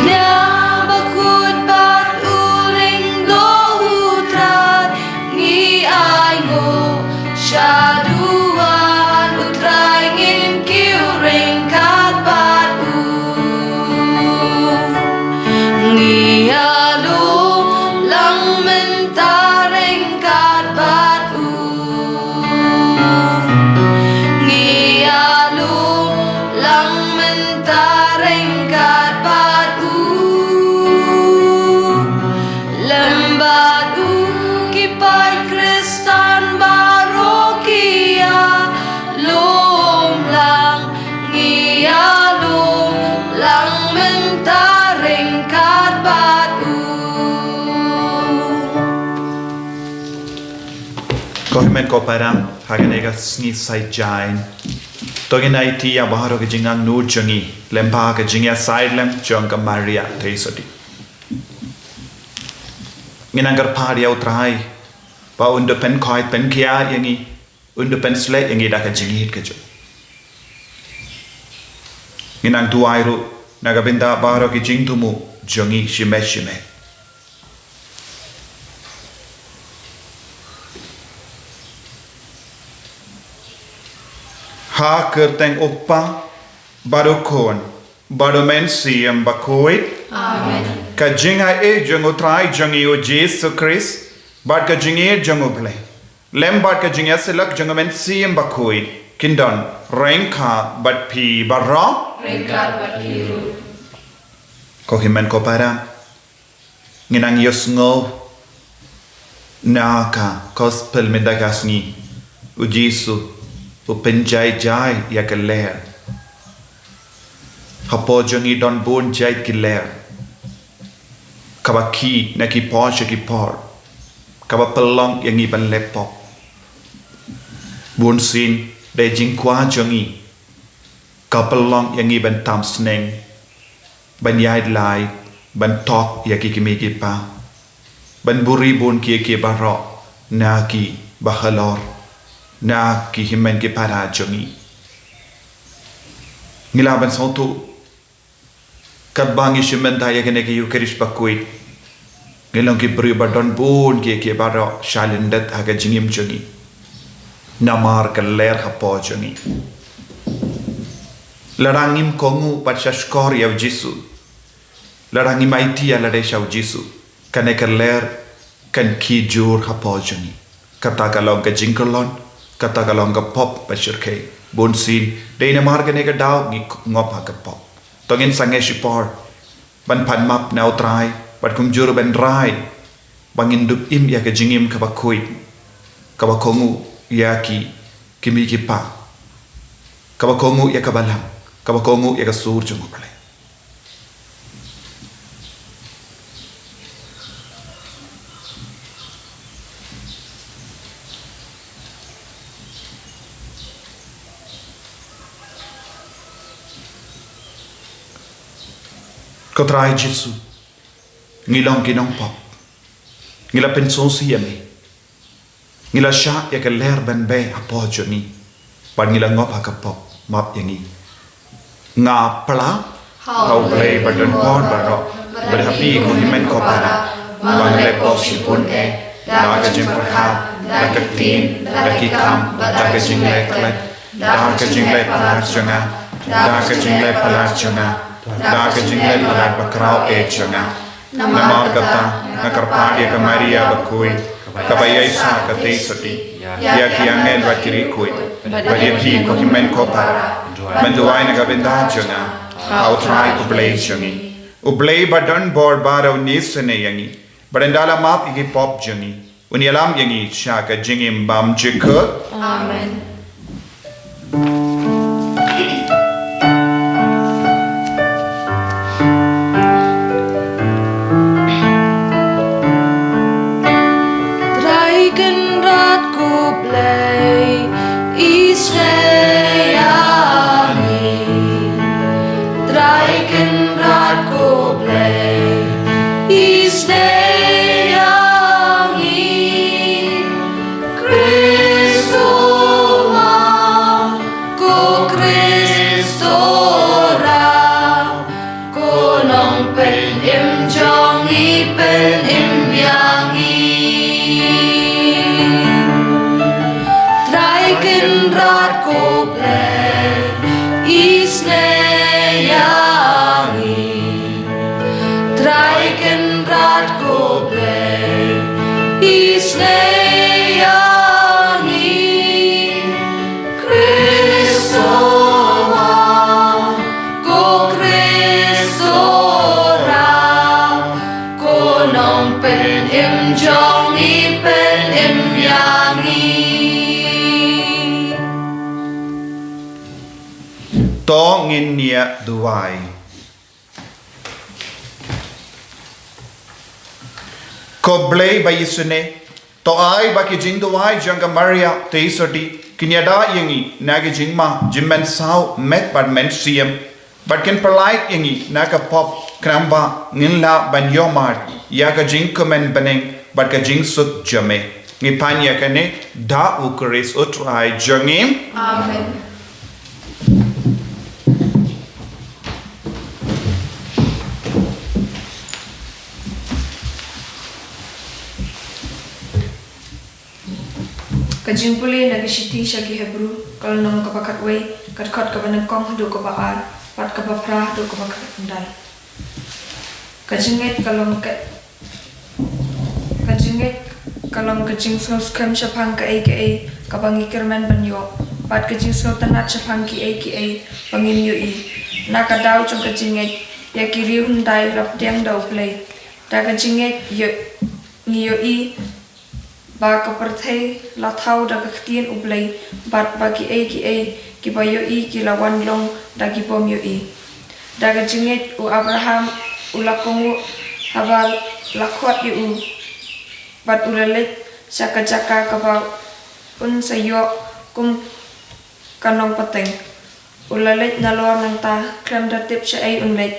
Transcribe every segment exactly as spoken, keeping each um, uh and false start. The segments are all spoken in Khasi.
Ïa bakhuid bad u ring, ko U Trai, ngi ainguh shaduh, U Trai, ngin kiew ryngkat bad u. Ngi ïalum lang mynta ryngkat bad u. Ngi ïalum lang mynta ryngkat bad u. Lem bad u ki paid Khristan baroh ki ïalum lang. Ngi ïalum lang mynta ryngkat bad u. Ko hynmen ko para, ha kane ka sngi Saitjaiñ, to ngin aiti ïa baroh ka jingangnud jong ngi lyngba ka jingïasaid lem jong ka Maria Theisotti. Ngin nang kyrpad ïa U Trai ba un da pynkhuid pynkiar ïa ngi, un da pynsleh ïa ngi da ka jingïeit ka jong u. Ngin nang duwai ruh na ka bynta baroh ki jingthmu jong ngi shimet shimet. Ha ka kyrteng U Kpa bad U Khun bad U Mynsiem Bakhuid. Amen. Ka jingaiei jong U Trai jong ngi U Jisu Khrist bad ka jingïeit jong U Blei lem bad ka jingïasyllok jong U Mynsiem Bakhuid kin don ryngkat bad phi baroh. Ryngkat bad phi ruh. Ko hynmen ko para, ngin nang ïohsngew na ka Gospel mynta ka sngi. U Jisu u pynjai jai ïa ka lyer. Hapoh jong ngi don bun jait ki lyer, kaba khih na ki por sha ki por, kaba pynlong ïa ngi ban leh pop. Bunsien da ka jingkwah jong ngi ka pynlong ïa ngi ban tam sneng, ban ïaid lai, ban thok ïa ki kmie ki kpa, ban buhrieh bun kiei kiei baroh na ki bahalor, na ki hynmen ki para jong ngi. Ngi lah ban sngewthuh katba ngi shim bynta ïa kane ka Eukharist bakhuid, ngi long ki briew ba don bun kiei kiei baroh sha lyndet ha ka jingim jong ngi namar ka lyer hapoh jong ngi. Lada ngim kohnguh bad sha shkor ïa U Jisu, lada ngim aiti ïa lade sha U Jisu, kane ka lyer kan khih jur hapoh jong ngi. Kata ka long ka jingkyllon, kata ka long ka pop ba shyrkhei. Bunsien dei namar kane ka daw ngi ngop ha ka pop. To ngin sangeh shipor ban pan map na U Trai bad kumjuh ban rai ba ngin dup im ïa ka jingim kaba khuid, kaba kohnguh ïa ki kmie ki kpa, kaba kohnguh ïa ka balang, kaba kohnguh ïa ka sur jong U Blei. Ko Trai Jisu, ngi long ki nongpop. Ngi la pynsngewsih ïa me. Ngi la shah ïa ka lyer ban beh hapoh jong ngi bad ngi la ngop ha ka pop. Map ïa ngi. Nga pla ha U Blei ba don bor baroh bad ha phi ko hynmen ko para, ba nga leh pop shibun eh, da ka jingpyrkhat, da ka ktien, da ki kam, da ka jingleh klet, da ka jingleh palat jong nga, da ka jingleh palat jong nga, da ka jingleh palat bakhraw eh jong nga. Namar kata nga kyrpad ïa ka Maria bakhuid, kaba ïaisah ka Theisotti, ïa ki angel bad ki riewkhuid, bad ïa phi ko hynmen ko para, ban duwai na ka bynta jong nga ha U Trai U Blei jong ngi. U Blei ba don bor baroh un isynei ïa ngi bad un da la map ïa ki pop jong ngi, un ïalam ïa ngi sha ka jingim bymjukut. Amen. Trai Kynrad ko Blei, isynei ïa ngi. Khrist ma, ko Khrist Trai, ko Nongpynim jong ngi, pynim ïa ngi. Trai Kynrad ko Blei, isynei ïa ngi. Trai Kynrad ko Blei, isynei ïa ngi. Khrist ma, ko Khrist Trai, ko Nongpynim jong ngi, pynim ïa ngi. To ngin ïa duwai. Ko Blei ba isynei, to ai ba ki jingduwai jong ka Maria Theisotti kin ïada ïa ngi na ki jingma jingmynsaw met bad mynsiem, bad kin pyllait ïa ngi na ka pop, khnang ba ngin lah ban ïohmad ïa ka jingkmen bneng bad ka jingsuk jong me. Ngi pan ïa kane da u Khrist u Trai jong ngi. Amen. Ka jingpule na ka shithi sha ki Hebru, ka lynnong kaba khatwei, ka dkhot kaba nyngkong haduh kaba ar, bad kaba phra haduh kaba khyndai. Ka jingngeit ka long ka, ka jingngeit ka long ka jingsngewskhem shaphang kaei kaei kaba ngi kyrmen ban ïoh, bad ka jingsngewtynnad shaphang kiei kiei ba ngim ïohi. Na ka daw jong ka jingngeit, ïa ki riew hyndai la pdiang da U Blei. Da ka jingngeit ïoh, ngi ïohi ba ka pyrthei la thaw da ka ktien U Blei, bad ba kiei kiei kiba ïohi ki la wan long da ki bym ïohi. Da ka jingngeit u Abraham u la kohnguh haba la khot ïa u, bad u la leit sha ka jaka kaba un sa ïoh kum ka nongpateng. U la leit nalor nangta khlem da tip shaei un leit.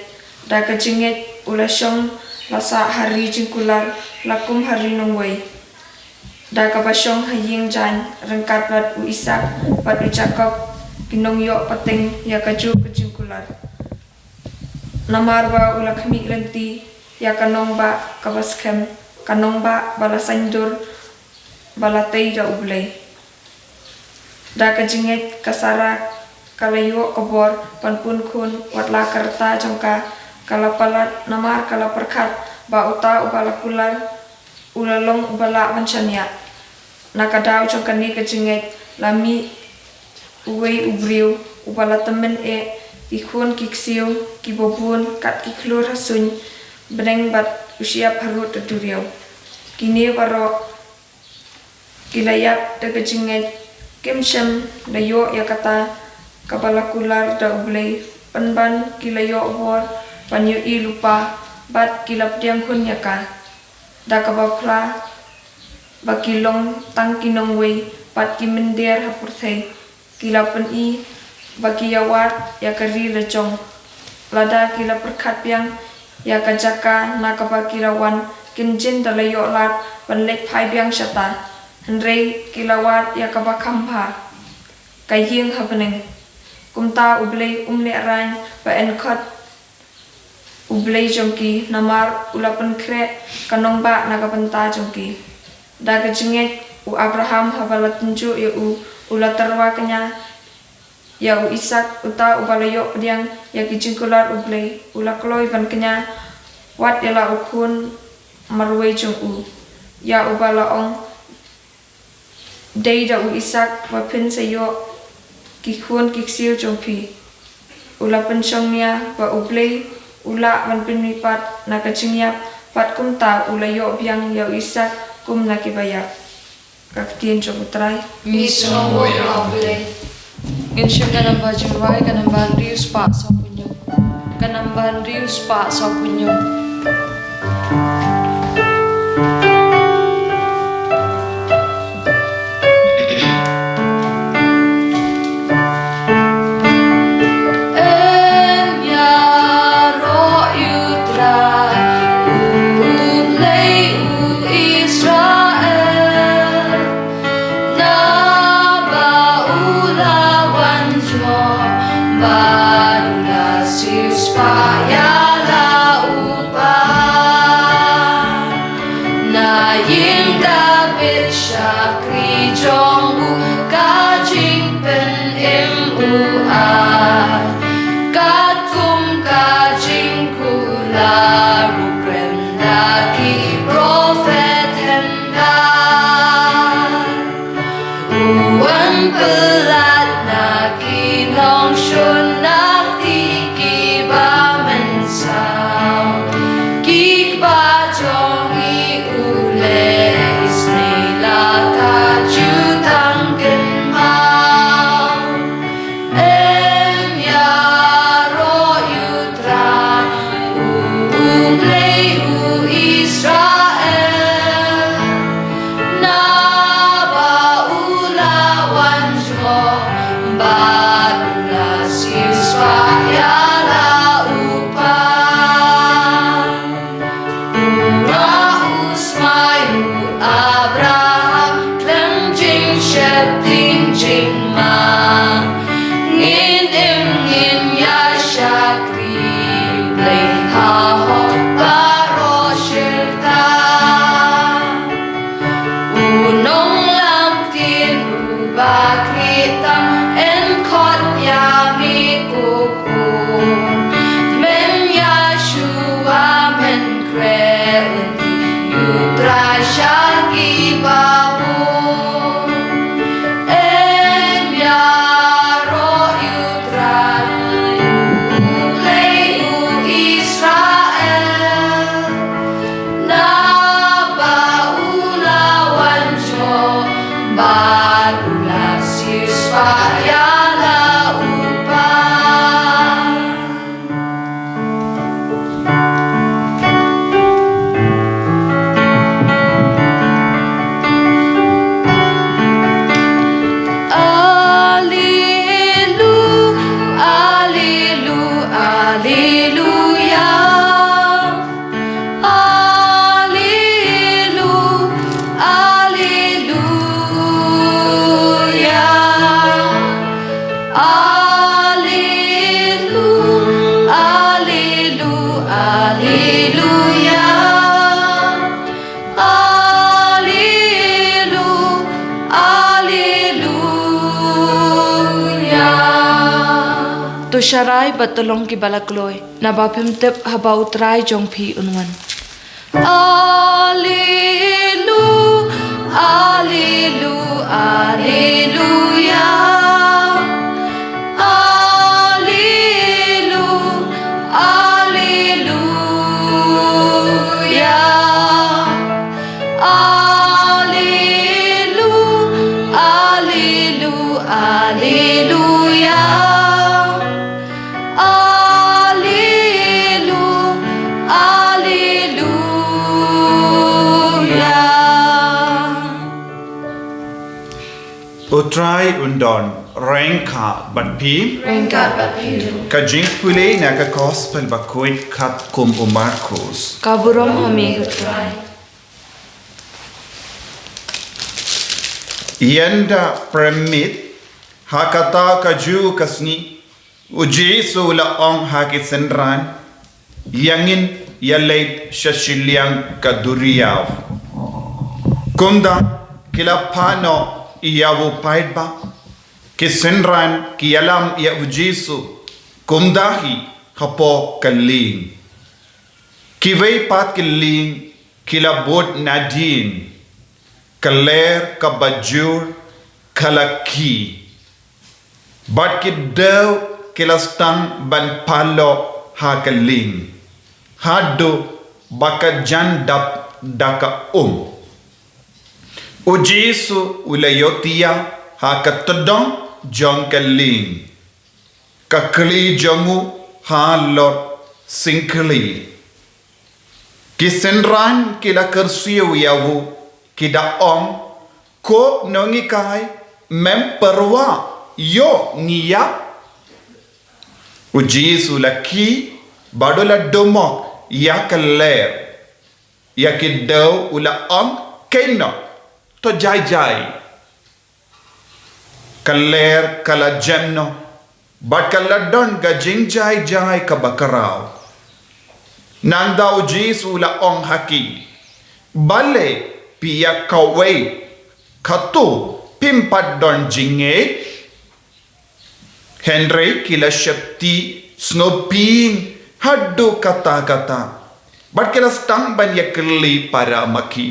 Da ka jingngeit u la shong la sah ha ri jingkular, la kum ha ri nongwei, da kaba shong ha ïing jaiñ ryngkat bad u Isaak bad u Jakob, ki nongïoh pateng ïa kajuh ka jingkular. Namar ba u la khmih lynti ïa ka nongbah kaba skhem, ka nongbah ba la saiñdur, ba la tei da U Blei. Da ka jingngeit ka Sara ka la ïoh ka bor ban pun khun, wat la ka rta jong ka ka la palat, namar ka la pyrkhat ba uta uba la kular u la long uba lah ban shaniah. Na ka daw jong kane ka jingngeit la mih uwei u briew uba la tymmen eh, ki khun ki ksiew kiba bun kat ki khlur ha suiñ bneng bad u shyiap harud da duriaw. Kine baroh ki la ïap da ka jingngeit, kim shym la ïoh ïa kata kaba la kular da U Blei, pynban ki la ïoh bor ban ïohi lypa, bad ki la pdiang hun ïa ka. Da kaba phla ba ki long tang ki nongwei bad ki mynder ha pyrthei, ki la pyni ba ki ïawad ïa ka ri la jong. Lada ki la pyrkhat biang ïa ka jaka na kaba ki la wan, kin jin da la ïoh lad ban leit phai biang shata. Hynrei ki la wad ïa kaba kham bha, ka ïing ha bneng. Kumta U Blei um lehraiñ ba yn khot U Blei jong ki, namar u la pynkhreh ka nongbah na ka bynta jong ki. Da ka jingngeit u Abraham haba la tynjuh ïa u, u la tyrwa kñia ïa u Isaak, uta uba la ïoh pdiang ïa ki jingkular U Blei, u la kloi ban kñia wat ïa la u khun marwei jong u, ïa uba la ong, dei da u Isaak ba phin sa ïoh ki khun ki ksiew jong phi. U la pynshong nia ba U Blei u lah ban pynmihpat na ka jingïap, bad kumta u la ïoh biang ïa u Isaak kum na kiba ïap. Ka ktien jong U Trai. Ngi sngewnguh ïa U Blei. Ngin shim ka namba jingrwai, ka namba hynriew spah sawphew hynñiew. Ka namba hynriew spah sawphew hynñiew. Spah ïa la u Kpa. Na ïing David shakri jong u, ka jingpynim u ai. Katkum ka jingkular u kren da ki prophet hyndai. U wan pyllait na ki nongshun na kti kiba mynsaw. Ki kpa jong ngi u leh isynei la ka jutang kynmaw. Ym ïaroh ïa u Trai, u Blei u Israel. Naba u la wan jngoh bad u la siewspah ïa la u Kpa. U la u smai u Abraham khlem jingsheptieng jingma. Ngin im ngin ïa shakri Blei ha hok baroh shirta. U nonglam ktien uba khlieh tam yn khot ïa me ko khun. Men ïa shuwa men kren ïa u Trai sha kiba bun. Ym ïaroh ïa u Trai, u Blei u Israel. Naba u la wan jngoh bad u la siewspah ïa la u Kpa. Alelu, alelu, aleluya. Alelu, aleluya. Alelu, alelu, aleluya. Alelu, aleluya. To sharai bad to long kiba la kloi, naba phim tip haba u Trai jong phi un wan. Alelu, alelu, aleluya. Alelu, aleluya. Alelu, alelu, aleluya. Alelu, aleluya. U Trai un don ryngkat bad phi. Ryngkat bad phi ruh. Ka jingpule na ka Gospel bakhuid katkum u Markus. Ka burom ha me ko Trai. Ynda pyrmit ha kata kajuh ka sngi, u Jisu u la ong ha ki synran, ïa ngin ïa leit sha shiliang ka duriaw. Kumta ki la phah noh ïa u paidbah. Ki synran ki ïalam ïa u Jisu kumta hi hapoh ka lieng. Kiwei pat ki lieng ki la bud nadien. Ka ler kaba jur ka la khih. Bad ki dew ki la sdang ban paloh ha ka lieng, haduh ba ka jan dap da ka um. U Jisu u la ïohthiah ha ka tdong jong ka lieng. Ka khlieh jong u halor syngkhlieh. Ki synran ki la kyrsiew ïa u, ki da ong, Ko Nonghikai, mem pyrwa, ïoh ngi ïap. U Jisu u la khih bad u la dumok ïa ka ler. Ïa ki dew u la ong, Khie noh, to jai jai. Ka ler ka la jem noh. bad ka la don ka jingjai jai kaba khraw. Nangta u Jisu u la ong ha ki, balei phi ïa kawei, katto phim pat don jingngeit? Hynrei ki la sheptieng sngewbha haduh katta katta, bad ki la sdang ban ïakylli para ma ki,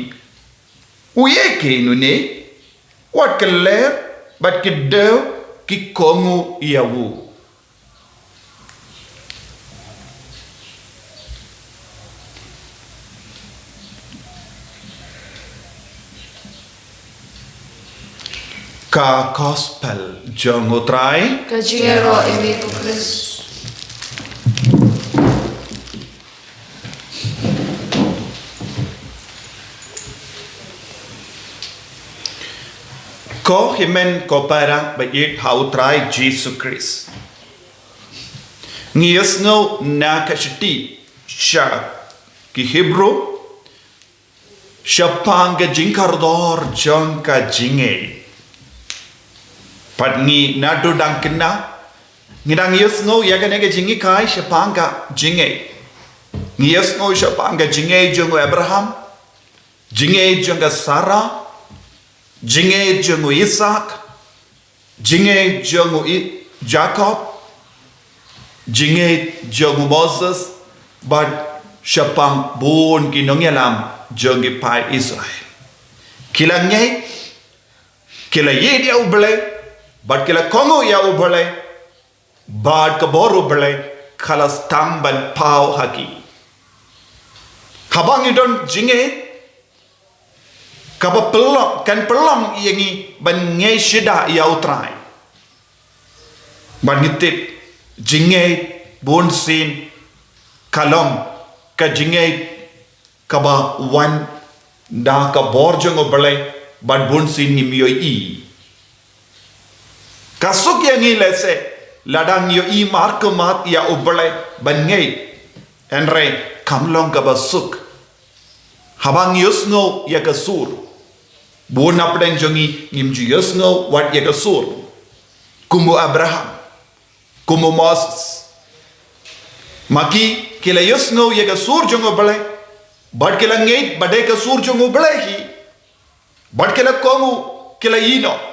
u ïa kine, wat ki ler bad ki dew ki kohnguh ïa u. Ka Gospel jong u Trai. Ka jingïaroh ïa me ko Khrist. Ko hynmen ko para ba ïeit ha u Trai Jisu Khrist. Ngi ïohsngew na ka shithi sha ki Hebru shaphang ka jingkordor jong ka jingngeit. Pat ngi naduh dang kynmaw, ngi dang ïohsngew ïa kane ka jinghikai shaphang ka jingngeit. Ngi ïohsngew shaphang ka jingngeit jong u Abraham, jingngeit jong ka Sarah, jingngeit jong u Isaac, jingngeit jong u I-, Jacob, jingngeit jong u Moses, bad shaphang bun ki nongïalam jong ki paid Israel. Ki la ngeit, ki la ïeit ïa u Blei, bad ki la kohnguh ïa u Blei, bad ka bor u Blei ka la sdang ban paw ha ki. Haba ngi don jingngeit, kaba pynlong, kan pynlong ïa ngi ban ngeit shidah ïa u Trai. Bad ngi tip, jingngeit bunsien ka long ka jingngeit kaba wan da ka bor jong u Blei, bad bunsien ngim ïohi. Ka suk ïa ngi lehse lada ngi ïohi markhmat ïa u Blei ban ngeit. Hynrei kam long kaba suk haba ngi ïohsngew ïa ka sur. Bun na pdeng jong ngi ngim ju ïohsngew wat ïa ka sur, kum u Abraham, kum u Moses. Ma ki, ki la ïohsngew ïa ka sur jong u Blei, bad ki la ngeit ba dei ka sur jong u Blei hi, bad ki la kohnguh, ki la ïehnoh.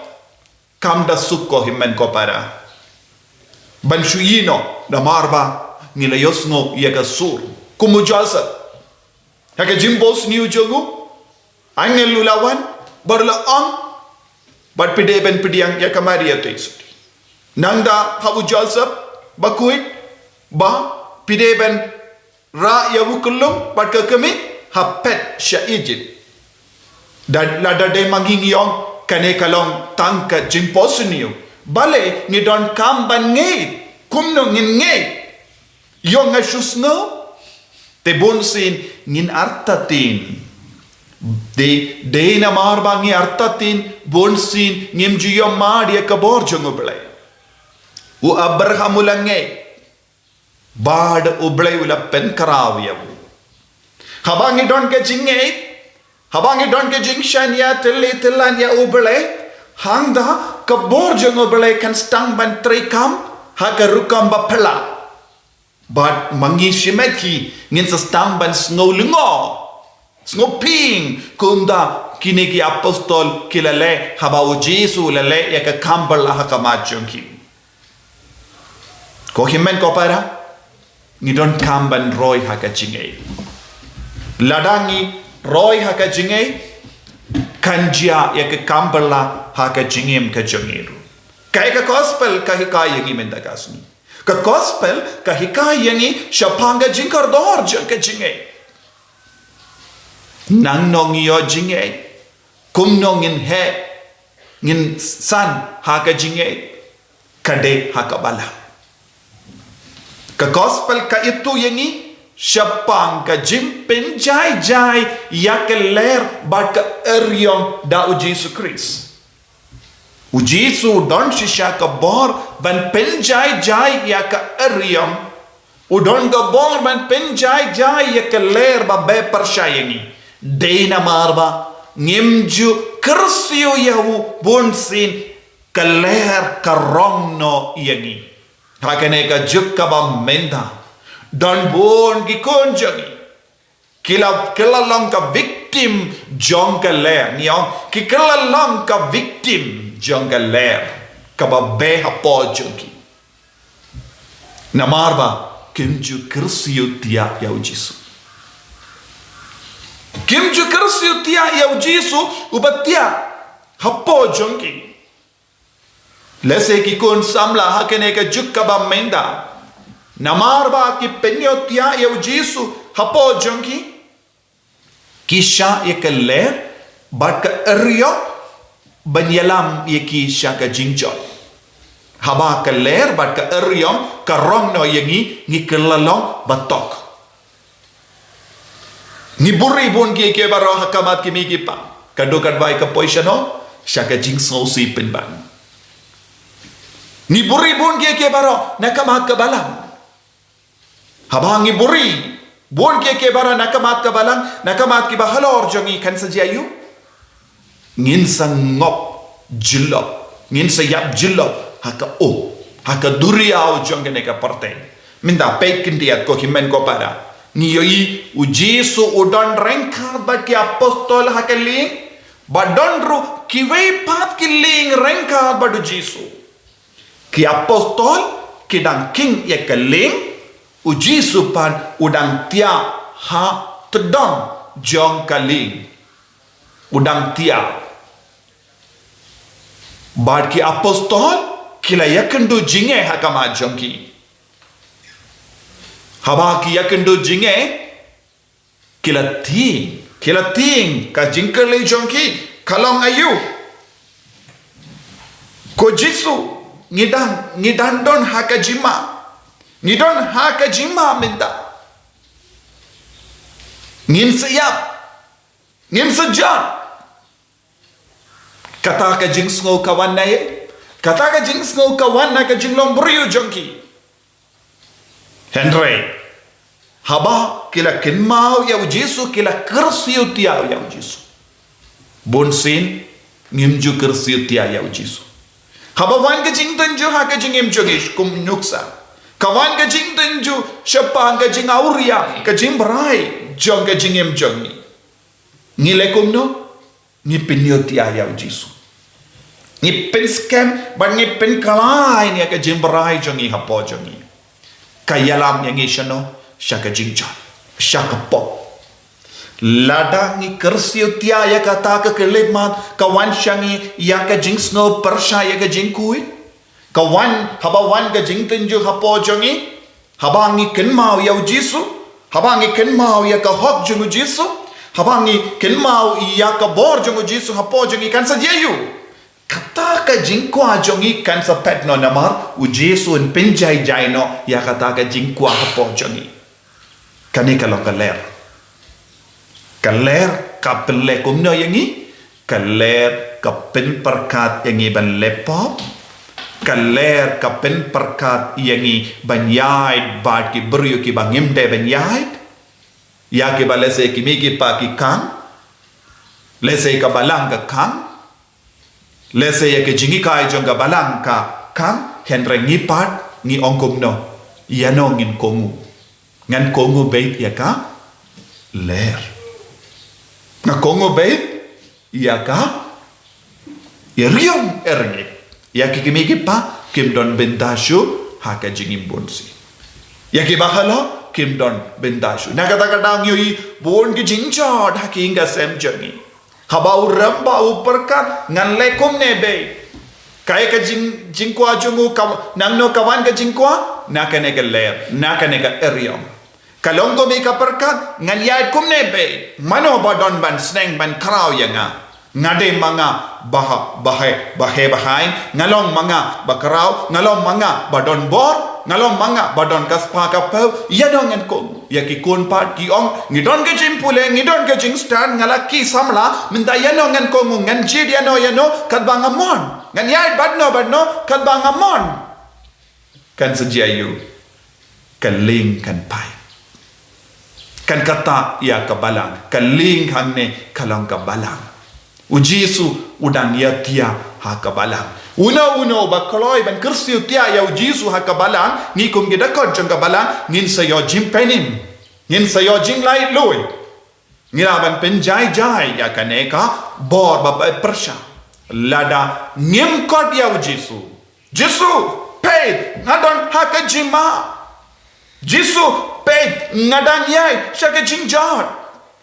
Kam da suk ko hynmen ko para ban shu ïehnoh namar ba ngi la ïohsngew ïa ka sur. Kum u Joseph, ha ka jingphohsniew jong u, angel u la wan bad u la ong, bad phi dei ban pdiang ïa ka Maria te shuh. Nangta ha u Joseph ba khuid ba phi dei ban rah ïa u khyllung bad ka kmie ha phet sha Egypt. Da lada dei ma ngi ngi ong kane ka long tang ka jingphohsniew. Balei ngi donkam ban ngeit? Kumno ngin ngeit? Ïoh nga shu sngew? Te bunsien ngin artatien. Dei, dei namar ba ngi artatien bunsien ngim ju ïohmad ïa ka bor jong u Blei. U Abraham u la ngeit bad u Blei u la pynkhraw ïa u. Haba ngi don ka jingngeit, haba ngi don ka jingshaniah thylli thyllan ïa u Blei, hangta ka bor jong u Blei kan sdang ban treikam ha ka rukom ba phylla. Bad ma ngi shimet hi ngin sa sdang ban sngew lyngngoh, sngew pynïap, kumta kine ki apostol ki la leh haba u Jisu u la leh ïa ka kam phylla ha khmat jong ki. Ko hynmen ko para, ngi donkam ban roi ha ka jingngeit. Lada ngi roi ha ka jingngeit, kan jia ïa ka kam phylla ha ka jingim ka jong ngi ruh. Kaei ka gospel ka hikai ïa ngi mynta ka sngi? Ka gospel ka hikai ïa ngi shaphang ka jingkordor jong ka jingngeit. Nangno ngi ïoh jingngeit? Kumno ngin heh, ngin san ha ka jingngeit? Ka dei ha ka balang. Ka gospel ka ïathuh ïa ngi shaphang ka jingpynjai jai ïa ka ler bad ka ariong da u Jisu Khrist. U Jisu u don shisha ka bor ban pynjai jai ïa ka ariong. U don ka bor ban pynjai jai ïa ka ler ba beh pyrshah ïa ngi. Dei namar ba ngim ju kyrsiew ïa u bunsien ka ler ka rong noh ïa ngi. Ha kane ka juk kaba mynta, don bun ki khun jong ngi ki la, ki la long ka victim jong ka ler. Ngi ong, ki, ki la long ka victim jong ka ler kaba beh hapoh jong ki. Namar ba kim ju kyrsiew thiah ïa u Jisu. Kim ju kyrsiew thiah ïa u Jisu uba thiah hapoh jong ki. Lehse ki khun samla ha kane ka juk kaba mynta, namar ba ki pynïoh thiah ïa u Jisu hapoh jong ki, ki shah ïa ka ler bad ka eriong ban ïalam ïa ki sha ka jingjot. Haba ka ler bad ka eriong ka rong noh ïa ngi, ngi kylla long ba tok. Ngi buhrieh bun kiei kiei baroh ha khmat ki mei ki pa. Ka duk ka dwai ka poi shano? Sha ka jingsngewsih pynban. Ngi buhrieh bun kiei kiei baroh na khmat ka balang. Haba ngi buhrieh bun kiei kiei baroh na khmat ka balang, na khmat kiba halor jong ngi, kan sa jia aiu? Ngin sa ngop jyllop, ngin sa ïap jyllop ha ka um, ha ka duriaw jong kane ka pyrthei. Mynta peit khyndiat ko hynmen ko para, ngi ïohi u Jisu u don ryngkat bad ki apostol ha ka lieng, bad don ruh kiwei pat ki lieng ryngkat bad u Jisu. Ki apostol ki dang khing ïa ka lieng, u Jisu pat u dang thiah ha tdong jong ka lieng. U dang thiah. Bad ki apostol ki la ïakynduh jingeh ha khmat jong ki. Haba ki ïakynduh jingeh, ki la tieng, ki la tieng, ka jingkylli jong ki ka long aiu? Ko Jisu, ngi dang, ngi dang don ha ka jingma. Ngi don ha ka jingma mynta. Ngin sa ïap. Ngin sa jot. Kata ka jingsngew ka wan na ei? Kata ka jingsngew ka wan na ka jinglong briew jong ki. Hynrei haba ki la kynmaw ïa u Jisu, ki la kyrsiew thiah ïa u Jisu. Bunsien ngim ju kyrsiew thiah ïa u Jisu. Haba wan ka jingtynjuh ha ka jingim jong ngi kum nuksa, ka wan ka jingtynjuh shaphang ka jingawria, ka jingbrai jong ka jingim jong ngi, ngi leh kumno? Ngi pynïoh thiah ïa u Jisu. Ngi pynskhem bad ngi pynkylla ïa ka jingbrai jong ngi hapoh jong ngi. Ka ïalam ïa ngi shano? Sha ka jingjot, sha ka pop. Lada ngi kyrsiew thiah ïa kata ka khyllipmat, ka wan sha ngi ïa ka jingsngew pyrshah, ïa ka jingkhuid. Ka wan, haba wan ka jingtynjuh hapoh jong ngi, haba ngi kynmaw ïa u Jisu, haba ngi kynmaw ïa ka hok jong u Jisu, haba ngi kynmaw ïa ka bor jong u Jisu hapoh jong ngi, kan sa jia aiu? Kata ka jingkwah jong ngi kan sa phet noh, namar u Jisu un pynjai jai noh ïa kata ka jingkwah hapoh jong ngi. Kane ka long ka ler. Ka ler ka pynleh kumno ïa ngi? Ka ler ka pynpyrkhat ïa ngi ban leh pop. Ka ler ka pynpyrkhat ïa ngi ban ïaid bad ki briew kiba ngim dei ban ïaid. Ïa kiba lehse ki mei ki pa ki khang. Lehse ka balang ka khang. Lehse ïa ka jinghikai jong ka balang ka khang, hynrei ngi pat ngi ong kumno? Ïano ngin kohnguh? Ngan kohnguh beit ïa ka ler. Nga kohnguh beit ïa ka ïariong ïarngit. Ïa ki kmie ki kpa kim don bynta shuh ha ka jingim bunsien. Ïa kiba halor kim don bynta shuh. Na kata ka daw ngi ïohi bun ki jingjot ha ki ïing ki sem jong ngi. Haba u rangbah u pyrkhat, ngan leh kumne beit? Kaei ka jing, jingkwah jong u, ka, nangno ka wan ka jingkwah? Na kane ka ler, na kane ka ïariong. Ka long kumne ka pyrkhat, ngan ïaid kumne beit? Mano ba don ban sneng ban khraw ïa nga? Nga dei ma nga ba, ba heh, ba heh ba haiñ, nga long ma nga ba khraw, nga long ma nga ba don bor, nga long ma nga ba don ka spah ka phew. Ïano ngan kohnguh? Ïa ki khun pat ki ong, ngi don ka jingpule, ngi don ka jingstad, nga la ki samla, mynta ïano ngan kohnguh? Ngan jied ïano ïano katba nga mon? Ngan ïaid bad no bad no katba nga mon? Kan sa jia aiu? Ka lieng kan phai. Kan ktah ïa ka balang. Ka lieng hangne ka long ka balang. U Jisu u dang ïathiah ha ka balang. Uno uno ba kloi ban kyrsiew tiah ïa u Jisu ha ka balang, ngi kum ki dkhot jong ka balang, ngin sa ïoh jingpynim. Ngin sa ïoh jinglaitluid. Ngi lah ban pynjai jai ïa kane ka bor ba, ba pyrshah. Lada ngim kot ïa u Jisu. Jisu, peit, nga don ha ka jingma. Jisu, peit, nga dang ïaid sha ka jingjot.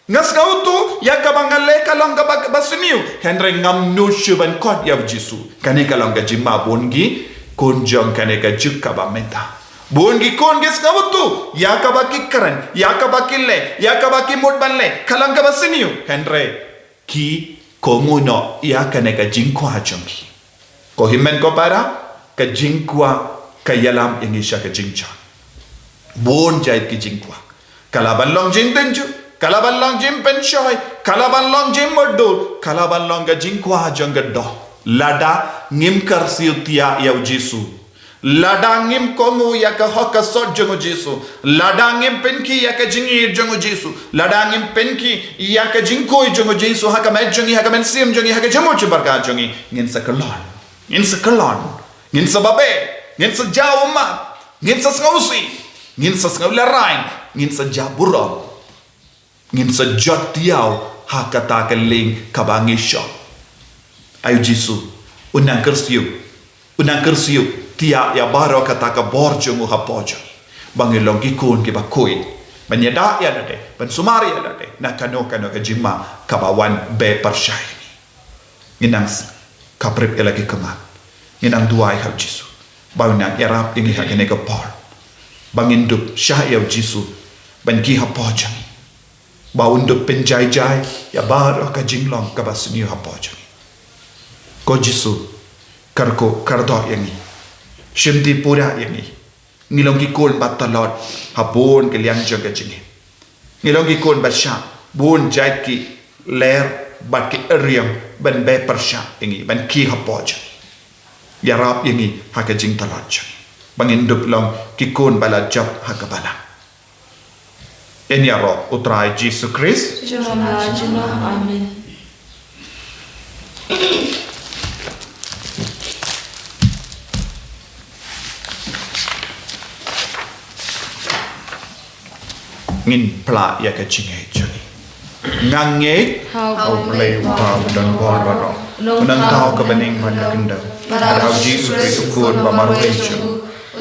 Nga sngewthuh ïa kaba nga leh ka long kaba, kaba sniew. Hynrei ngam nud shuh ban kot ïa u Jisu. Kane ka long ka jingma bun ki khun jong kane ka juk kaba mynta. Bun ki khun ki sngewthuh ïa kaba ki kren, ïa kaba ki leh, ïa kaba ki mut ban leh ka long kaba sniew. Hynrei ki kohnguh noh ïa kane ka jingkwah jong ki. Ko hynmen ko para, ka jingkwah ka ïalam ïa ngi sha ka jingjot. Bun jait ki jingkwah. Ka lah ban long jingtynjuh, ka lah ban long jingpynshoi, ka lah ban long jingmutdur, ka lah ban long ka jingkwah jong ka doh. Lada ngim kyrsiew tiah ïa u Jisu. Lada ngim kohnguh ïa ka hok ka sot jong u Jisu. Lada ngim pynkhih ïa ka jingïeit jong u Jisu. Lada ngim pynkhih ïa ka jingkhuid jong u Jisu ha ka met jong ngi, ha ka mynsiem jong ngi, ha ka jingmut jingpyrkhat jong ngi. Ngin sa kyllon. Ngin sa kyllon. Ngin sa babe. Ngin sa jaw ummat. Ngin sa sngewsih. Ngin sa sngewlehraiñ. Ngin sa jaw burom. Ngin sa jot tiaw ha kata ka lieng kaba ngi shong. Ai u Jisu, u nang kyrsiew, u nang kyrsiew tiah ïa baroh kata ka bor jong u hapoh jong ngi. Ba ngin long ki khun kiba khuid ban ïada ïa lade, ban sumar ïa lade na kano kano ka jingma kaba wan bepyrshah ïa ngi. Ngin nang s-, khaprip ïa la ki khmat. Ngin nang duwai ha u Jisu ba un nang ïarap ïa ngi ha kane ka por. Ba ngin dup shah ïa u Jisu ban kiew hapoh jong ngi. Ba un dup pynjai jai ïa baroh ka jinglong kaba sniew hapoh jong ngi. Ko Jisu, kyrkhu kyrdoh ïa ngi. Shimti pura ïa ngi. Ngi long ki khun ba tlot ha bun ki liang jong ka jingim. Ngi long ki khun ba shah bun jait ki lyer bad ki riam ban bepyrshah ïa ngi, ban kiew hapoh jong ngi. Ïarap ïa ngi ha ka jingtlot jong ngi ba ngin dup long ki khun ba la jop ha ka balang. Yn ïaroh u Trai Jisu Khrist. Jong nga jong nga. Amen. Ngin phla ïa ka jingngeit jong ngi. Nga ngeit ha U Blei U Kpa uba don bor baroh, u nongthaw ka bneng bad ka khyndew, bad ha U Jisu Khrist u Khun ba marwei jong u,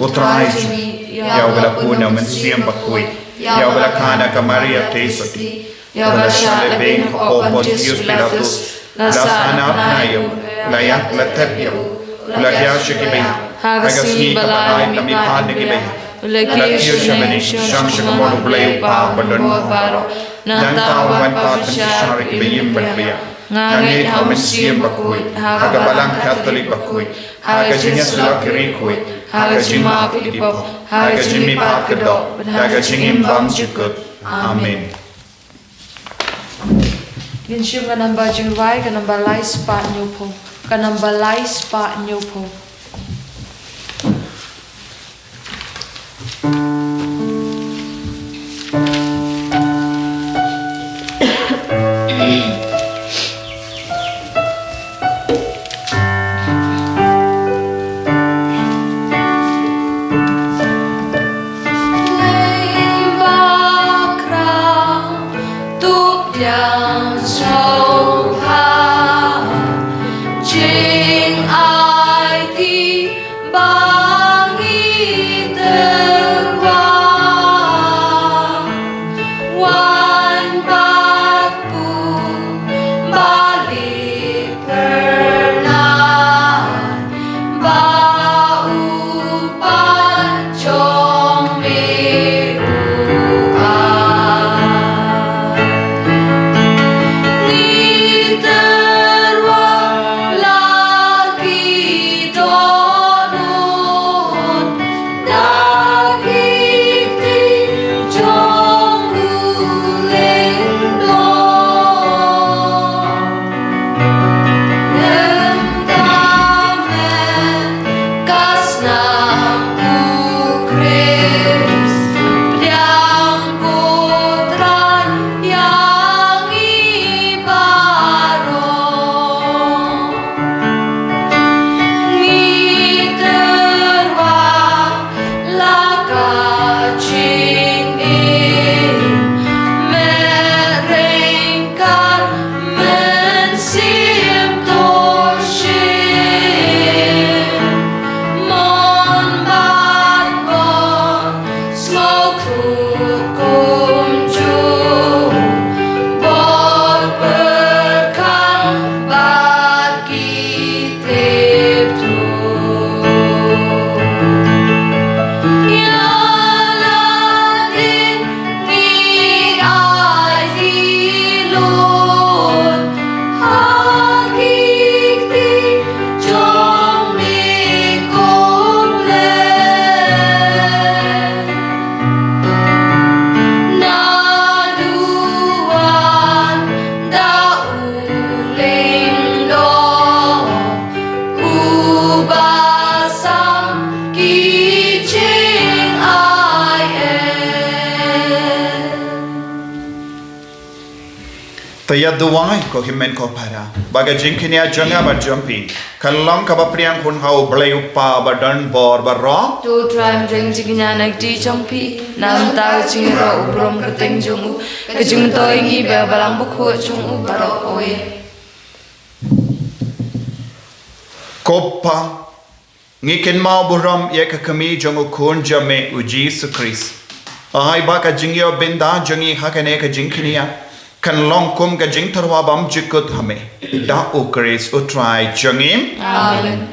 u Trai jong ngi, ïa uba la pun na u Mynsiem Bakhuid, ïa uba la kha na ka Maria Theisotti, ïa uba la shah lehbeiñ hapoh Pontius Pilatus, la sahnarphna ïa u, la ïap la thep ïa u, la hiar sha ki baïap, ha ka sngi kaba lai ym pat na ki baïap, la kiew sha bneng, shong sha ka mon U Blei U Kpa uba don bor baroh. Nangta un wan pat ban bishar ïa ki baïap bad baïap. Nga ngeit ha U Mynsiem Bakhuid, ha ka Balang Katholik bakhuid, ha ka jingïasyllok ki riewkhuid, ha ka jingmap ïa ki pop, ha ka jingmihpat ka doh, ha ka jingim bymjukut. Amen. Ngin shim ka namba jingrwai, ka namba lai spah hynñiewphew. Ka namba lai spah hynñiewphew. Te ïa duwai, ko hynmen ko para, ba ka jingkñia jong nga bad jong phi kan long kaba pdiang hun ha U Blei U Kpa ba don bor baroh. To U Trai, un reng jingkñia na ka kti jong phi, na ka bynta ka jingïaroh u burom kyrteng jong u, ka jingmyntoi ïa ngi bad ka Balang Bakhuid jong u baroh. Amen. Ko Pa, ngi kynmaw burom ïa ka kmie jong U Khun jong me U Jisu Khrist. Ai ba ka jingïoh bynta jong ngi ha kane ka jingkñia kan long kum ka jingtyrwa bymjukut ha me, da U Khrist U Trai jong ngi. Amen.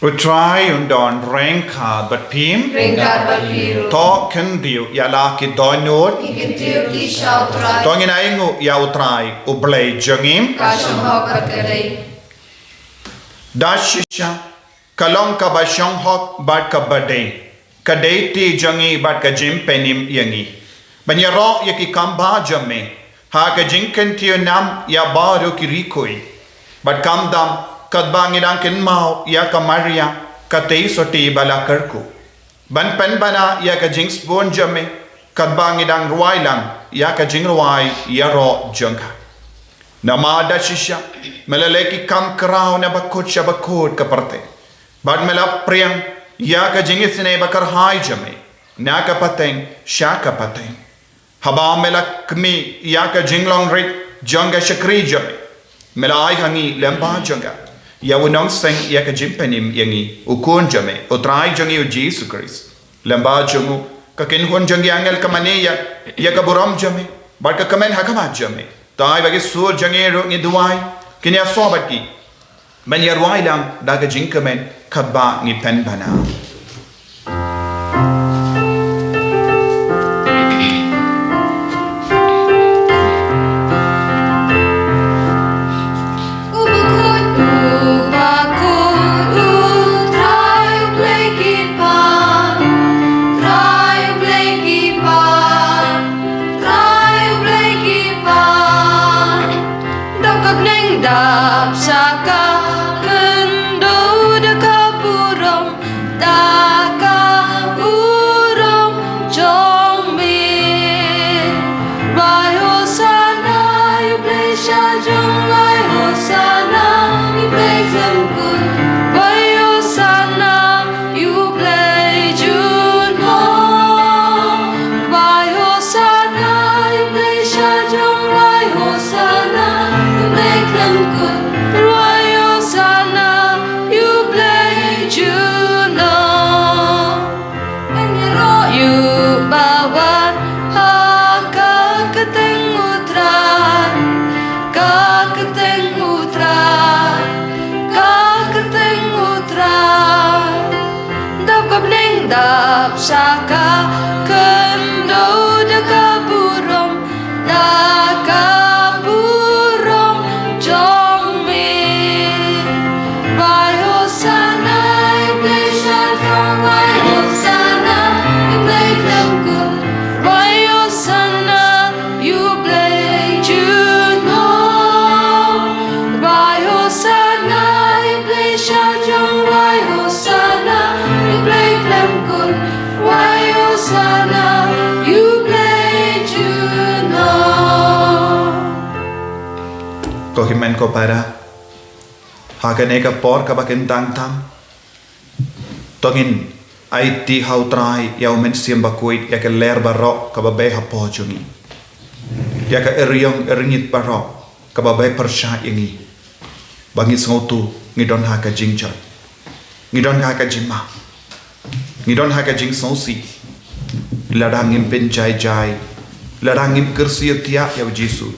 U Trai un don ryngkat bad phi. Ryngkat bad phi ruh. To khyndiat ïa la ki dohnud. Ngi khyndiat ïa ki sha U Trai. To ngin ainguh ïa U Trai, U Blei jong ngi. Ka shong hok bad ka dei. Da shisha, ka long kaba shong hok bad kaba dei, ka dei kti jong ngi bad ka jingpynim ïa ngi ban ïaroh ïa ki kam ba jong me ha ka jingkyntiew nam ïa baroh ki riewkhuid. Bad khamtam, katba ngi dang kynmaw ïa ka Maria, ka tei sotti ba la kyrkhu, ban pynbna ïa ka jingsbun jong me, katba ngi dang rwai lang ïa ka jingrwai ïaroh jong ka. Namar da shisha me la leh ki kam khraw na bakut sha bakut ka pyrthei, bad me la pdiang ïa ka jingisynei ba kyrhai jong me na ka pateng sha ka pateng. Haba me la khmih ïa ka jinglong rit jong ka shakri jong me, me la ai ha ngi lyngba jong ka, ïa u nongseng ïa ka jingpynim ïa ngi, U Khun jong me, U Trai jong ngi U Jisu Khrist. Lyngba jong u, ka kynhun jong ki angel ka mane ïa, ïa ka burom jong me, bad ka kmen ha khmat jong me. Te ai ba ki sur jong ngi ruh, ngi duwai, kin ïasoh bad ki ban ïa rwai lang da ka jingkmen katba ngi pynbna. U bakhuid, u bakhuid, U Trai U Blei ki paid, Trai U Blei ki paid, Trai U Blei ki paid. Dap ka bneng, dap sa ka khyndew da ka burom, da ka burom jong me. Rwai Hosana ïa U Blei sha jong, rwai Hosana ïa U Blei khlem kut, rwai Hosana ïa U Blei junom. Rwai Hosana ïa U Blei sha jong, rwai Hosana ïa U Blei khlem kut, rwai Hosana ïa U Blei junom. Ngan ïaroh ïa u ba wan ha ka kyrteng U Trai, ka kyrteng U Trai, ka kyrteng U Trai. Dap ka bneng, dap sa ka khyndew da ka burom, da ka burom jong me. Rwai Hosana ïa U Blei sha jong, rwai Hosana ïa U Blei khlem kut, rwai Hosana ïa U Blei junom. Rwai Hosana ïa U Blei sha jong, rwai Hosana ïa U Blei khlem kut, rwai Hosana ïa U Blei junom. Ko hynmen ko para, ha kane ka por kaba kyntang tam, to ngin aiti ha U Trai ïa U Mynsiem Bakhuid ïa ka lyer baroh kaba beh hapoh jong ngi, ïa ka eriong eringit baroh kaba beh pyrshah ïa ngi, ba ngi sngewthuh ngi don ha ka jingjot, ngi don ha ka jingma, ngi don ha ka jingsngewsih. Lada ngim pynjai jai, lada ngim kyrsiew tiak ïa U Jisu,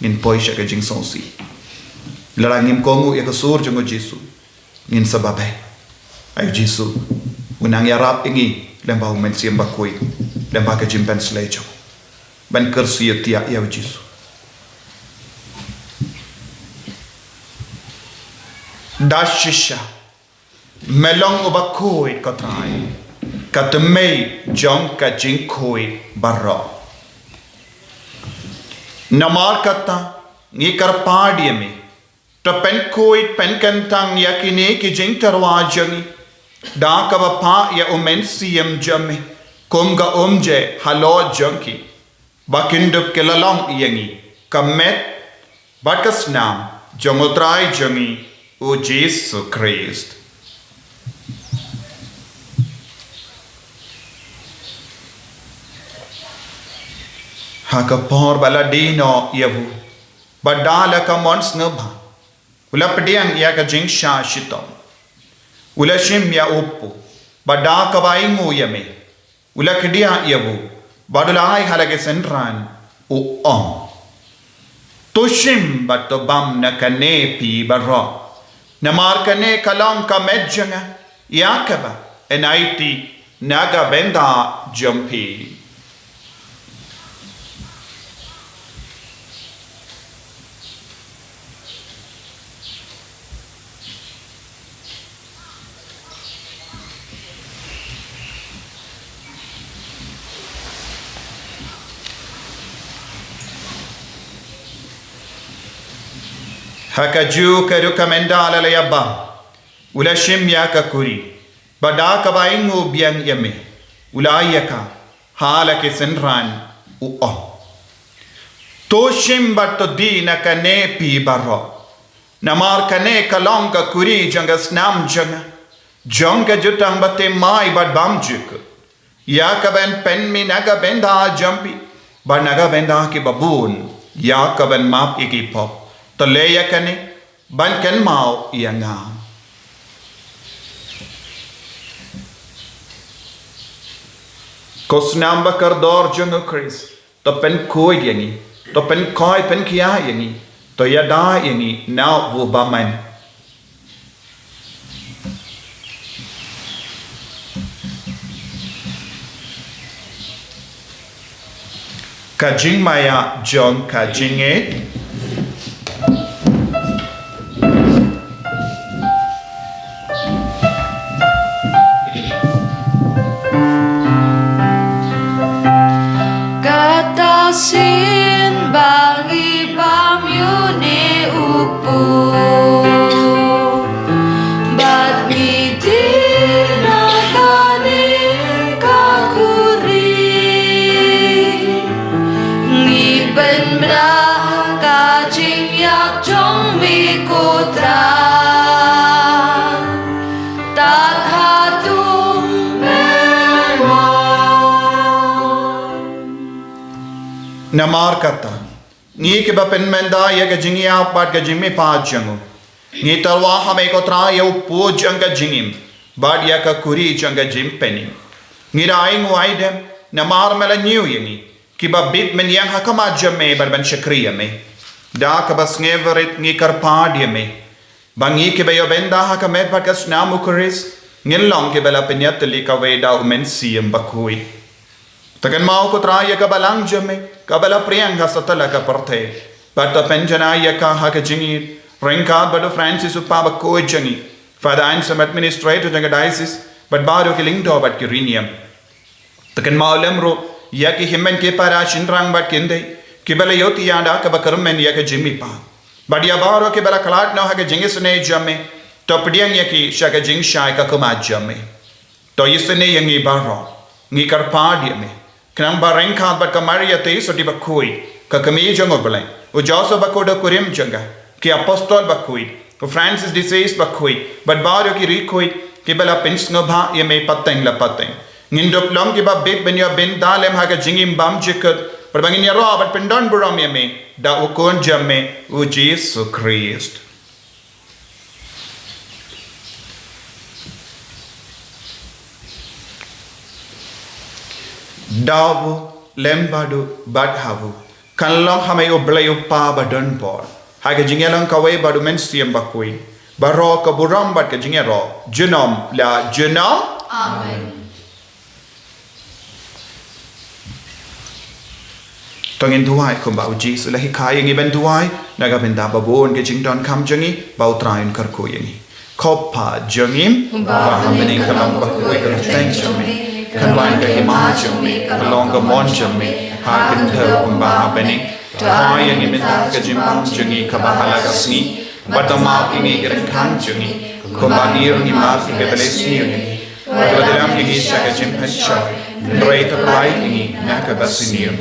ngin poi sha ka jingsngewsih. Lada ngim kohnguh ïa ka sur jong U Jisu, ngin sa babe. Ai U Jisu u nang ïarap ïa ngi lyngba U Mynsiem Bakhuid, lyngba ka jingpynshlei jong u, ban kyrsiew tiak ïa U Jisu. Da shisha me long u bakhuid, ko Trai, ka tmei jong ka jingkhuid baroh. Namar kata ngi kyrpad ïa me, to pynkhuid pynkyntang ïa kine ki jingtyrwa jong ngi, Da kaba phah ïa u Mynsiem jong me kum ka umje halor jong ki, ba kin dup ki la long ïa ngi ka met bad ka snam jong U Trai jong ngi U Jisu Khrist. Ha ka por ba la die noh ïa u, bad da la ka mon sngewbha, u la pdiang ïa ka jingshah shitom. U la shim ïa u kpu, bad da kaba ainguh ïa me, u la kdiah ïa u, bad u la ai ha la ki synran, u ong: To shim bad to bam na kane phi baroh, namar kane ka long ka met jong nga, ïa kaba yn aiti na ka bynta jong phi. Ha kajuh ka rukom ynda la la ïa bam, u la shim ïa ka kuri, bad da kaba ainguh biang ïa me, u la ai ïa ka ha la ki synran, u ong: To shim bad to die na kane phi baroh, namar kane ka long ka kuri jong ka snam jong nga, jong ka jutang bathymmai bad bymjukut, ïa kaban pynmih na ka bynta jong phi bad na ka bynta kiba bun, ïa kaban map ïa ki pop. To leh ïa kane ban kynmaw ïa nga. Ko snam ba kordor jong U Khrist, to pynkhuid ïa ngi, to pynkhuid pynkhia ïa ngi, to ïada ïa ngi na u bymman. Ka jingmaïa jong ka jingngeit. Kata sien ba ngi bam ïa une u kpu, bad ngi die na kane ka kuri, ngi pynbna ka jingïap jong me ko Trai. Tad haduh mynno. Namar kata, ngi kiba pynmynta ïa ka jingïap bad ka jingmihpat jong u, ngi tyrwa ha me ko Trai ïa u kpu jong ka jingim, bad ïa ka kuri jong ka jingpynim. Ngi da ainguh aidem, namar me la ñiew ïa ngi, kiba bit mynñiang ha khmat jong me bad ban shakri ïa me. Da kaba sngewrit ngi kyrpad ïa me, ba ngi kiba ïoh bynta ha ka met bad ka snam U Khrist, ngin long kiba la pynïatylli kawei da u Mynsiem Bakhuid. To kynmaw ko Trai ïa ka balang jong me, kaba la pdiang ha satlak ka pyrthei. Bad to pynjanai ïa ka ha ka jingïeit, ryngkat bad u Francis u Kpa Bakhuid jong ngi, Father Anselm, Administrator jong ka diocese, bad baroh ki lyngdoh bad ki riewniam. To kynmaw lem ruh ïa ki hynmen ki para shynrang bad ki khyndai, kiba la ïohthiah da kaba kyrmen ïa ka jingmihpat. Bad ïa baroh kiba la khlad noh ha ka jingisynei jong me, to pdiang ïa ki sha ka jingshai ka khmat jong me. To isynei ïa ngi baroh, ngi kyrpad ïa me, khnang ba ryngkat bad ka Maria Theisotti Bakhuid, ka Kmie jong U Blei, u Joseph Bakhuid u kurim jong ka, ki Apostol Bakhuid, u Francis de Sales Bakhuid, bad baroh ki riewkhuid kiba la pynsngewbha ïa me pateng la pateng, ngin dup long kiba bit ban ïoh bynta lem ha ka jingim bymjukut, bad ba ngin ïaroh bad pyndonburom ïa me da u Khun jong me, u Jisu Khrist. Da u, lem bad u, bad ha u, kan long ha me U Blei U Kpa badonbor, ha ka jingïalong kawei bad u Mynsiem Bakhuid, baroh ka burom bad ka jingïaroh junom la junom. Amen. To ngin duwai kumba u Jisu u la hikai ïa ngi ban duwai, na ka bynta ba bun ki jingdonkam jong ngi, ba u Trai un kyrkhu ïa ngi. Ko Kpa jong ngi, uba ha bneng, ka long bakhuid ka kyrteng jong me, kan wan ka hima jong me, kan long ka mon jong me ha ka kyrteng kumba ha bneng. To ai ïa ngi mynta ka jingbam jong ngi kaba ha la ka sngi, bad to map ïa ngi ki ryngkang jong ngi, Kumba ngi ruh ngi map ïa kiba leh sniew ïa ngi. Wat la dei ïa ngi sha ka jingpynshoi, hynrei to pyllait ïa ngi na kaba sniew.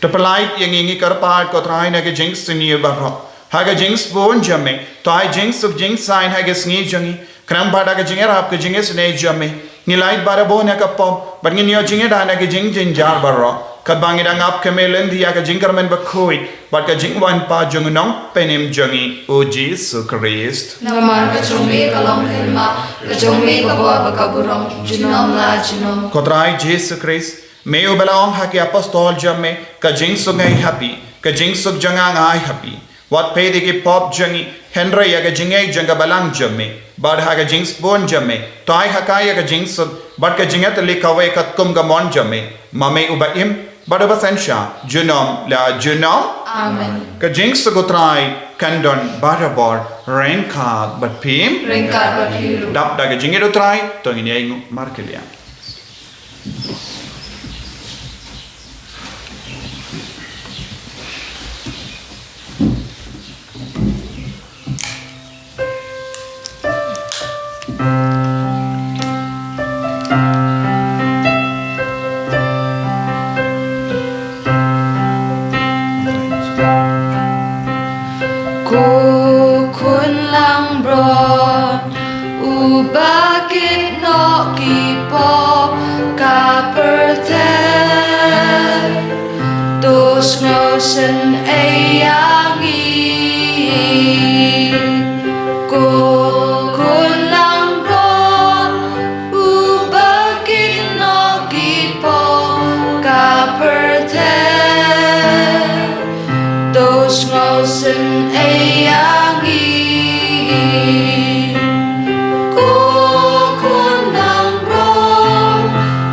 To pyllait ïa ngi, ngi kyrpad ko Trai, na ka jingsniew baroh. Ha ka jingsbun jong me, to ai jingsuk jingsaiñ ha ka sngi jong ngi. Khnang ba da ka jingïarap ka jingisynei jong me, ngin lait barabor na ka pop, bad ngin ïoh jingïada na ka jingjynjar baroh. Katba ngi dang ap kyrmen lynti ïa ka jingkyrmen bakhuid bad ka jingwan pat jong u Nongpynim jong ngi, u Jisu Khrist. Namar ka jong me ka long ka hima, ka jong me ka bor bad ka burom, junom la junom. Ko Trai Jisu Khrist, me uba la ong ha ki apostol jong me, ka jingsuk nga ai ha phi, ka jingsuk jong nga nga ai ha phi. Wat peit ïa ki pop jong ngi, hynrei ïa ka jingngeit jong ka balang jong me. Bad ha ka jingsbun jong me, to ai ha ka ïa ka jingsuk bad ka jingïatylli kawei katkum ka mon jong me. Ma me uba im bad uba synshar, junom la junom. Amen. Ka jingsuk u Trai kan don barabor ryngkat bad phi. Ryngkat bad phi ruh. Dap da ka jingïeit u Trai, to ngin ïainguh markylliang. Ko khun langbrot uba kit noh ki pop ka pyrthei, to sngewsynei ïa ngi. Ko khun langbrot uba kit noh ki pop ka pyrthei, to sngewsynei ïa ngi. Ko khun langbrot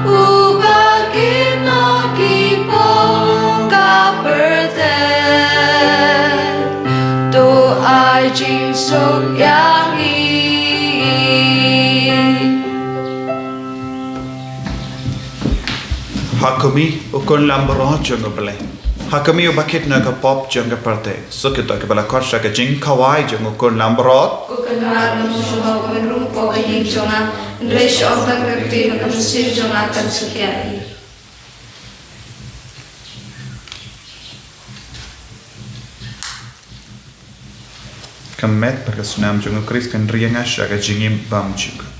uba kit noh ki pop ka pyrthei, to ai jingsuk ïa ngi. Ha kum i u khun langbrot jong U Blei. Ha kum i uba kit noh ka pop jong ka pyrthei. Suk ïa kito kiba la khot sha ka jingkhawai jong u khun langbrot. Ko Kynrad, ngam sngewsih ba u wan rung pop ha ïing jong nga, hynrei shu ong tang ka ktien bad ka mynsiem jong nga kan suk ïa i. Ka met bad ka snam jong u Khrist kan ri ïa nga sha ka jingim bymjukut.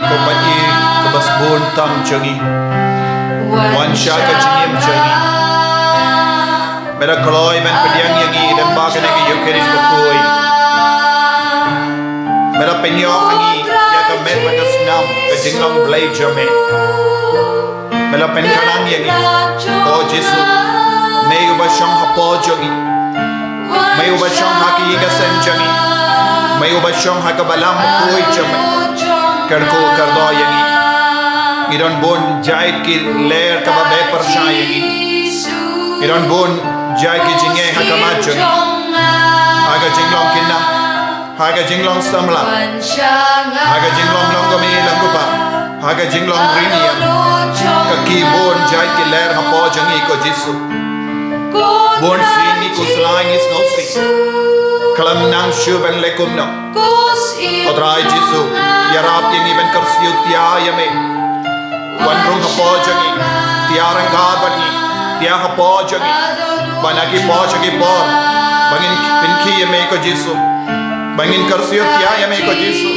Ko Blei kaba sbun tam jong ngi, wan sha ka jingim jong ngi. Me la kloi ban pdiang ïa ngi lyngba kane ka Ïukharist bakhuid. Me la pynïoh ha ngi ïa ka met bad ka snam ka jinglong Blei jong me. Me la pynkhrang ïa ngi, ko Jisu. Me uba shong hapoh jong ngi, me uba shong ha ka ïing ka sem jong ngi, me uba shong ha ka balang bakhuid jong me. Kyrkhu kyrdoh ïa ngi. Ngi don bun jait ki lyer kaba bepyrshah ïa ngi. Ngi don bun jait ki jingeh ha khmat jong ngi, ha ka jinglong khynnah, ha ka jinglong samla, ha ka jinglong long kmie long kpa, ha ka jinglong ri niam. Ka ki bun jait ki lyer hapoh jong ngi, ko Jisu. Bun sien ngi khuslai, ngi sngewsih. Khlem nang shuh ban leh kumno, ko Trai Jisu, ïarap ïa ngi ban kyrsiew tia ïa me. Wan rung hapoh jong ngi, tia ryngkat bad ngi, tia hapoh jong ngi. Ban ha ki por sha ki por, ba ngin pynkhih ïa me, ko Jisu. Ba ngin kyrsiew tia ïa me, ko Jisu.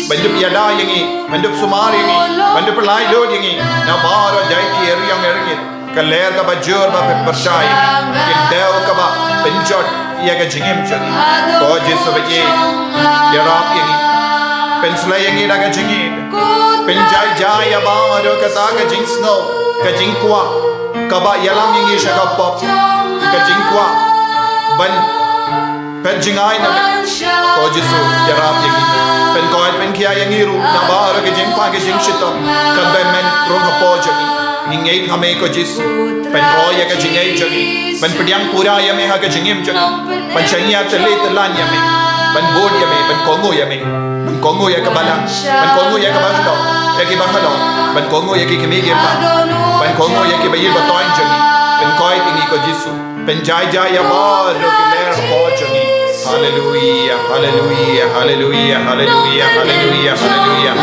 Ban dup ïada ïa ngi, ban dup sumar ïa ngi, ban dup pyllait lut ïa ngi na baroh jait ki eriong eringit. Ka lyer kaba jur ba pynpyrshah ïa ngi, ki dew kaba pynjot ïa ka jingim jong ngi. Ko Jisu ba ïeit, ïarap ïa ngi. Pynsleh ïa ngi da ka jingïeit. Pynjai jai ïa baroh kata ka jingsngew, ka jingkwah kaba ïalam ïa ngi sha ka pop, ka jingkwah ban peit jngai na me. Ko Jisu, ïarap ïa ngi. Pynkoit pynkhiah ïa ngi ruh na baroh ki jingpang ki jingshitom kaba men rung hapoh jong ngi. Ngi ngeit ha me, ko Jisu. Pynroi ïa ka jingngeit jong ngi. Pynpdiang pura ïa me ha ka jingim jong ngi. Pynshaniah tylli tyllan ïa me. Pynbud ïa me, pynkohnguh ïa me. Pynkohnguh ïa ka balang. Pynkohnguh ïa ka balang. Ïa ki balang. Pynkohnguh ïa ki kmie ki kpa. Pynkohnguh ïa ki baïeit batoiñ jong ngi. Pynkoit ïa ngi, ko Jisu. Pynjai jai ïa baroh ki lyer hapoh jong ngi. Haleluia, haleluia, haleluia, haleluia, haleluia, haleluia.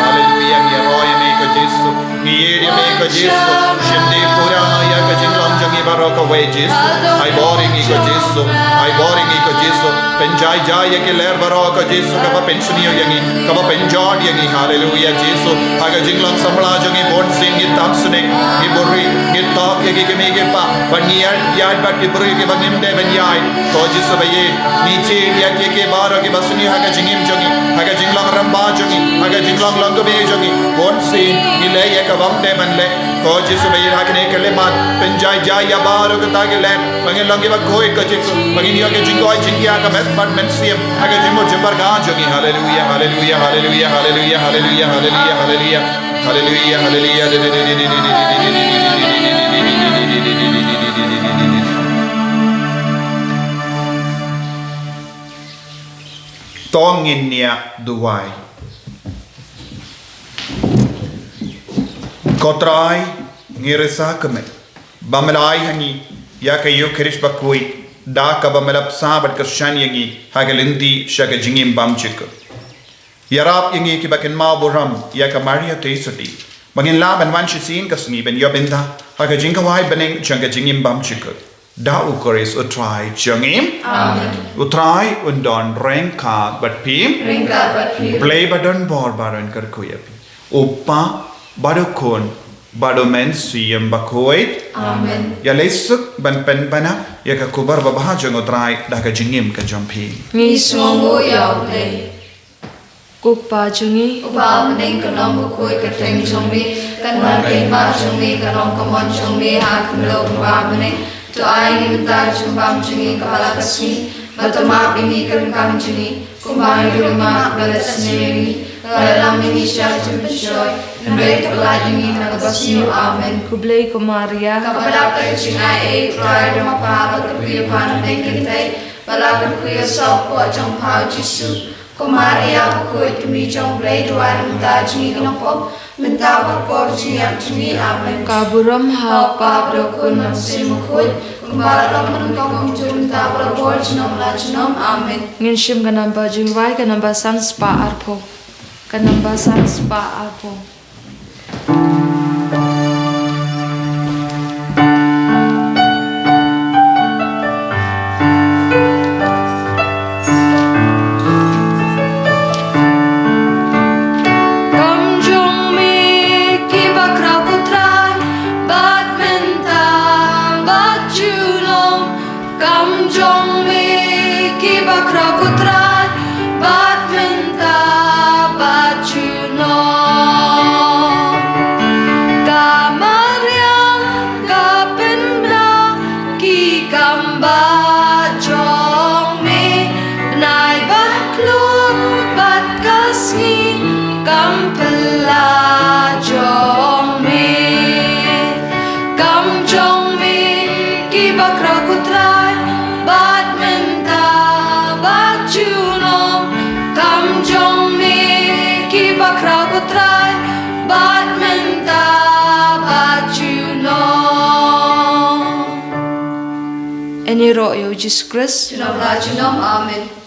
Haleluia, ngi ïaroh ïa me, ko Jisu. Ngi ïeit ïa me, ko Jisu. Shim dih pura ïa ka jinglong jong ngi baroh kawei, Jisu. Ai bor ïa ngi, ko Jisu. Ai bor ïa ngi, ko Jisu. Pynjai jai ïa ki lyer baroh, ko Jisu, kaba pyn sniew ïa ngi, kaba pynjot ïa ngi. Haleluia, Jisu. Ha ka jinglong samla jong ngi bun sien ngi tap snieh, ngi buhrieh, ngi tok ïa ki kmie ki kpa, ban ngi ïaid, ïaid bad ki briew kiba ngim dei ban ïaid. Ko Jisu ba ïeit, ngi jied ïa ki, ki baroh kiba sniew ha ka jingim jong ngi, ha ka jinglong rangbah jong ngi, ha ka jinglong longkmie jong ngi. Bun sien ngi leh ïa kaba ym dei ban leh. Ko Jisu ba ïeit, ha kane ka khyllipmat, pynjai jai ïa baroh kata ki lyer. Ba ngin long kiba khuid, ko Jisu. Ba ngin ïoh ka jingkoit jingkhiah ka met bad mynsiem ha ka jingmut jingpyrkhat jong ngi. Haleluia, haleluia, haleluia. To ngin ïa duwai. Ko Trai, ngi risa kumne ba me la ai ha ngi ïa ka Ïukharist bakhuid, da kaba me la bsa bad kyrshan ïa ngi ha ka lynti sha ka jingim bymjukut. Ïarap ïa ngi kiba kynmaw burom ïa ka Maria Theisotti, ba ngin lah ban wan shisien ka sngi ban ïoh bynta ha ka jingkhawai bneng jong ka jingim bymjukut. Da U Khrist U Trai jong ngi. Amen. U Trai un don ryngkat bad phi. Ryngkat bad phi. Blei ba don bor baroh un kyrkhu ïa phi. U Kpa bad U Khun bad U Mynsiem Bakhuid. Amen. Ïaleh suk ban pynbna ïa ka khubor babha jong U Trai da ka jingim ka jong phi. Ngi sngewnguh ïa U Blei. Ko Kpa jong ngi. Uba ha bneng, kan long bakhuid ka kyrteng jong me, kan long ka hima jong me, kan long ka mon jong me ha ka khyndew kumba ha bneng. To ai ngi mynta ka jingbam jong ngi kaba la ka sngi, bad to map ïa ngi ka ryngkang jong ngi, kumba ngi ruh ngi map ïa kiba leh sniew ïa ngi, bad ym lam ïa ngi sha ka jingpynshoi, hynrei to pyllait ïa ngi na kaba sniew. Amen. Khublei ko Maria. Kaba dap da ka jingaiei, U Trai u don ma pha, la kyrkhu ïa pha na pdeng ki kynthei, bad la kyrkhu ïa u saw kpoh jong pha U Jisu. Ko Maria bakhuid, ka Kmie jong U Blei, to wad na ka bynta jong ngi ki nongpop, mynta bad ha ka por jingïap jong ngi. Amen. Ka burom ha U Kpa bad ha U Khun bad ha U Mynsiem Bakhuid, kumba la long mynnyngkong kumjuh mynta bad ha ka por junom la junom. Amen. Ngin shim ka namba jingrwai, ka namba san spah arphew. Ka namba san spah arphew. Bad mynta bad junom. Ïaroh ïa u Jisu Khrist. Junom la junom. Amen.